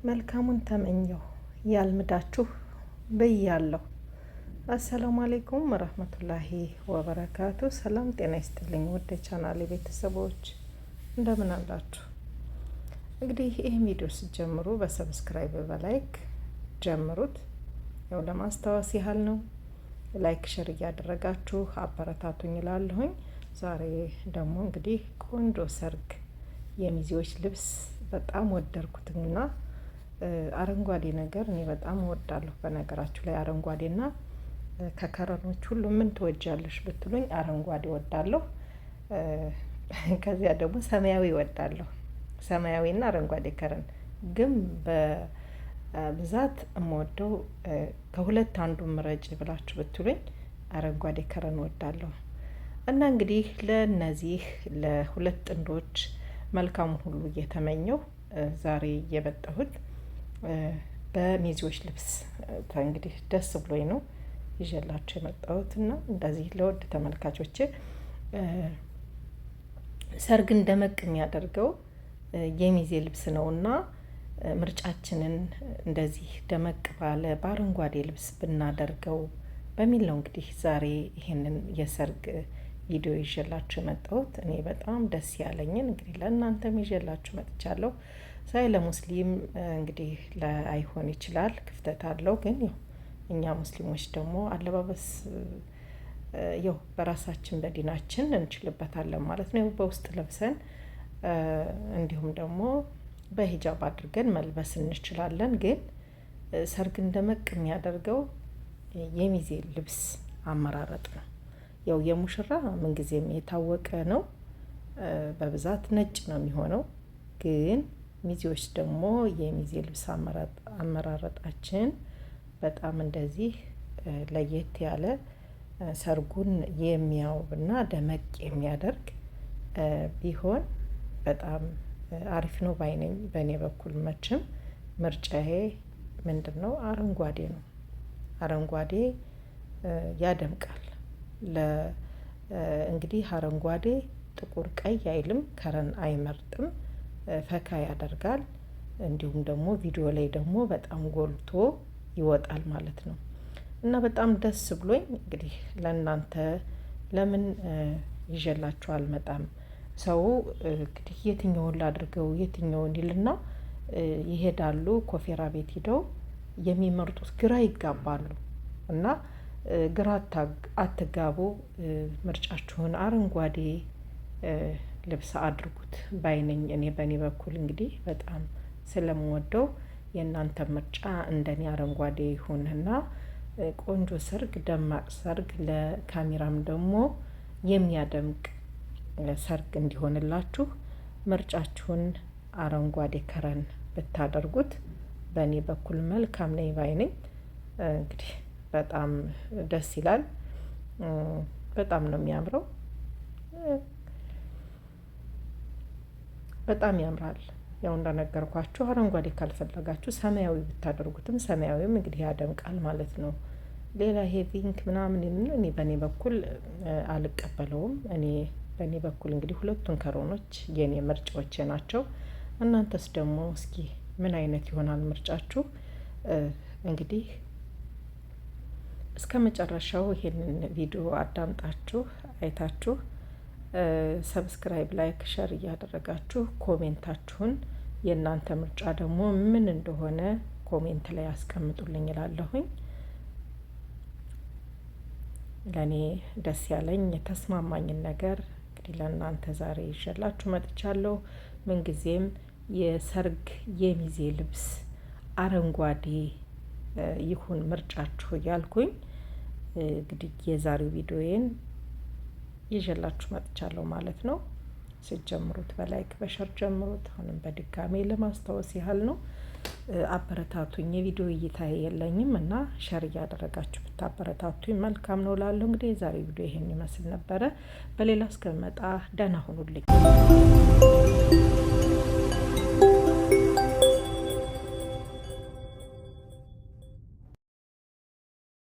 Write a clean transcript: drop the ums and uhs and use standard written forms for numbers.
መልካሙን ተመኘሁ ያልምዳችሁ ብያለሁ። السلام عليكم ورحمة الله وبركاته። ሰላም ጤና ይስጥልኝ ውድ ቻናሌ ቤተሰቦች እንደምን አላችሁ? እንግዲህ ይህን ቪዲዮ ስትጀምሩ በ subscribe በ like ጀምሩት። ያው ለማስታወስ ያህል ነው። Like share እያደረጋችሁ አበረታቱኝ እላለሁኝ። ዛሬ ደግሞ እንግዲህ ቆንጆ ሰርግ የሚዜዎች ልብስ በጣም ወደድኩትና አረንጓዴ ነገር እኔ በጣም እወዳለሁ። በነገራችሁ ላይ አረንጓዴና ከከረኖች ሁሉ ምን ትወጃለሽ ብትሉኝ አረንጓዴ እወዳለሁ። ከዚያ ደግሞ ሰማያዊ እወዳለሁ። ሰማያዊና አረንጓዴ ከረን ግን በብዛት የምወደው ከሁለት አንዱ ምረጭ ብላችሁ ብትሉኝ አረንጓዴ ከረን እወዳለሁ። እና እንግዲህ ለእነዚህ ለሁለት ጥንዶች መልካሙን ሁሉ እየተመኘሁ ዛሬ የመጣሁት በሚዜዎች ልብስ እንግዲህ ደስ ብሎኝ ነው ይዤላችሁ የመጣሁት። እና እንደዚህ ለውድ ተመልካቾቼ ሰርግን ደመቅ የሚያደርገው የሚዜ ልብስ ነውና ምርጫችንን እንደዚህ ደመቅ ባለ በአረንጓዴ ልብስ ብናደርገው በሚል ነው እንግዲህ ዛሬ ይሄንን የሰርግ ቪዲዮ ይዤላችሁ የመጣሁት። እኔ በጣም ደስ ያለኝን እንግዲህ ለእናንተም ይዤላችሁ መጥቻለሁ። ሳይ ለሙስሊም እንግዲህ ላይሆን ይችላል፣ ክፍተት አለው። ግን ያው እኛ ሙስሊሞች ደግሞ አለባበስ ያው በራሳችን በዲናችን እንችልበታለን ማለት ነው። በውስጥ ለብሰን እንዲሁም ደግሞ በሂጃብ አድርገን መልበስ እንችላለን። ግን ሰርግን ደመቅ የሚያደርገው የሚዜ ልብስ አመራረጥ ነው። ያው የሙሽራ ምንጊዜም የታወቀ ነው፣ በብዛት ነጭ ነው የሚሆነው። ግን ሚዜዎች ደግሞ የሚዜ ልብስ አመራረጣችን በጣም እንደዚህ ለየት ያለ ሰርጉን የሚያውብና ደመቅ የሚያደርግ ቢሆን በጣም አሪፍ ነው ባይ ነኝ። በእኔ በኩል መቼም ምርጫዬ ምንድን ነው? አረንጓዴ ነው። አረንጓዴ ያደምቃል። እንግዲህ አረንጓዴ ጥቁር ቀይ አይልም፣ ከረን አይመርጥም፣ ፈካ ያደርጋል። እንዲሁም ደግሞ ቪዲዮ ላይ ደግሞ በጣም ጎልቶ ይወጣል ማለት ነው። እና በጣም ደስ ብሎኝ እንግዲህ ለእናንተ ለምን ይዤላችሁ አልመጣም? ሰው እንግዲህ የትኛውን ላድርገው የትኛውን ይልና ይሄዳሉ። ኮፌራ ቤት ሂደው የሚመርጡት ግራ ይጋባሉ። እና ግራ አትጋቡ፣ ምርጫችሁን አረንጓዴ ልብስ አድርጉት ባይነኝ። እኔ በእኔ በኩል እንግዲህ በጣም ስለምወደው የእናንተ ምርጫ እንደኔ አረንጓዴ ይሁንና ቆንጆ ሰርግ፣ ደማቅ ሰርግ፣ ለካሜራም ደግሞ የሚያደምቅ ሰርግ እንዲሆንላችሁ ምርጫችሁን አረንጓዴ ከረን ብታደርጉት በእኔ በኩል መልካም ነኝ ባይ ነኝ። እንግዲህ በጣም ደስ ይላል። በጣም ነው የሚያምረው። በጣም ያምራል። ያው እንደነገርኳችሁ አረንጓዴ ካልፈለጋችሁ ሰማያዊ ብታደርጉትም ሰማያዊም እንግዲህ ያደምቃል ማለት ነው። ሌላ ይሄ pink ምናምን እኔ በእኔ በኩል አልቀበለውም። እኔ በእኔ በኩል እንግዲህ ሁለቱን ከሮኖች የኔ ምርጫዎቼ ናቸው። እናንተስ ደግሞ እስኪ ምን አይነት ይሆናል ምርጫችሁ? እንግዲህ እስከ መጨረሻው ይሄንን ቪዲዮ አዳምጣችሁ አይታችሁ subscribe፣ like፣ share እያደረጋችሁ comment ኣችሁን የእናንተ ምርጫ ደግሞ ምን እንደሆነ comment ላይ አስቀምጡልኝ እላለሁኝ። ለእኔ ደስ ያለኝ የተስማማኝን ነገር እንግዲህ ለእናንተ ዛሬ ይዤላችሁ መጥቻለሁ። ምንጊዜም የሰርግ የሚዜ ልብስ አረንጓዴ ይሁን ምርጫችሁ እያልኩኝ እንግዲህ የዛሬው ቪዲዮዬን ይዤላችሁ መጥቻለሁ ማለት ነው። ስትጀምሩት በ like በ share ጀምሩት። አሁንም በድጋሜ ለማስታወስ ያህል ነው። አበረታቱኝ። የቪዲዮ እይታ የለኝም እና share እያደረጋችሁ ብታበረታቱኝ መልካም ነው እላለሁ። እንግዲህ የዛሬው ቪዲዮ ይሄን ይመስል ነበረ። በሌላ እስከመጣ ደህና ሁኑልኝ።